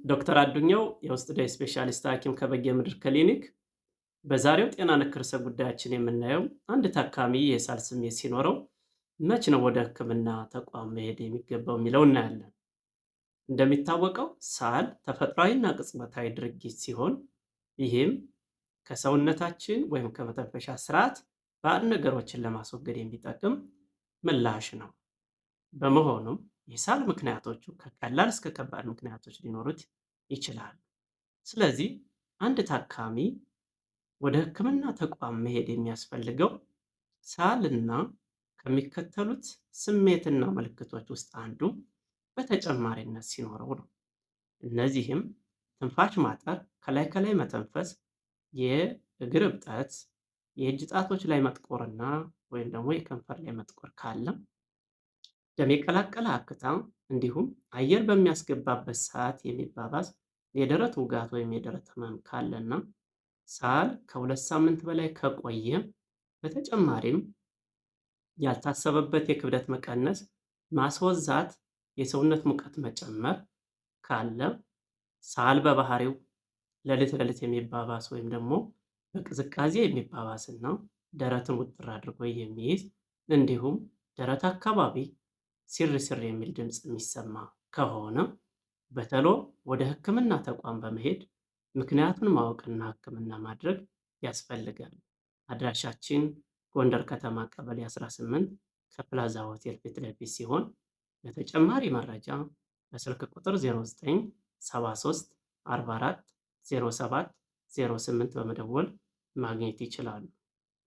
ዶክተር አዱኛው የውስጥ ደዌ ስፔሻሊስት ሐኪም ከበጌምድር ክሊኒክ። በዛሬው ጤና ነክ ርዕሰ ጉዳያችን የምናየው አንድ ታካሚ የሳል ስሜት ሲኖረው መች ነው ወደ ሕክምና ተቋም መሄድ የሚገባው የሚለው እናያለን። እንደሚታወቀው ሳል ተፈጥሯዊና ቅጽበታዊ ድርጊት ሲሆን ይህም ከሰውነታችን ወይም ከመተንፈሻ ስርዓት ባዕድ ነገሮችን ለማስወገድ የሚጠቅም ምላሽ ነው። በመሆኑም የሳል ምክንያቶቹ ከቀላል እስከ ከባድ ምክንያቶች ሊኖሩት ይችላሉ። ስለዚህ አንድ ታካሚ ወደ ሕክምና ተቋም መሄድ የሚያስፈልገው ሳልና ከሚከተሉት ስሜትና ምልክቶች ውስጥ አንዱ በተጨማሪነት ሲኖረው ነው። እነዚህም ትንፋሽ ማጠር፣ ከላይ ከላይ መተንፈስ፣ የእግር እብጠት፣ የእጅ ጣቶች ላይ መጥቆርና ወይም ደግሞ የከንፈር ላይ መጥቆር ካለ፣ ደም የቀላቀለ አክታ፣ እንዲሁም አየር በሚያስገባበት ሰዓት የሚባባስ የደረት ውጋት ወይም የደረት ህመም ካለና ሳል ከ2 ሳምንት በላይ ከቆየ፣ በተጨማሪም ያልታሰበበት የክብደት መቀነስ፣ ማስወዛት፣ የሰውነት ሙቀት መጨመር ካለ፣ ሳል በባህሪው ሌሊት ሌሊት የሚባባስ ወይም ደግሞ በቅዝቃዜ የሚባባስና ደረትን ውጥር አድርጎ የሚይዝ እንዲሁም ደረት አካባቢ ሲር ሲር የሚል ድምፅ የሚሰማ ከሆነ በተሎ ወደ ሕክምና ተቋም በመሄድ ምክንያቱን ማወቅና ሕክምና ማድረግ ያስፈልጋል። አድራሻችን ጎንደር ከተማ ቀበሌ 18 ከፕላዛ ሆቴል ፊት ለፊት ሲሆን ለተጨማሪ መረጃ በስልክ ቁጥር 0973 44 07 08 በመደወል ማግኘት ይችላሉ።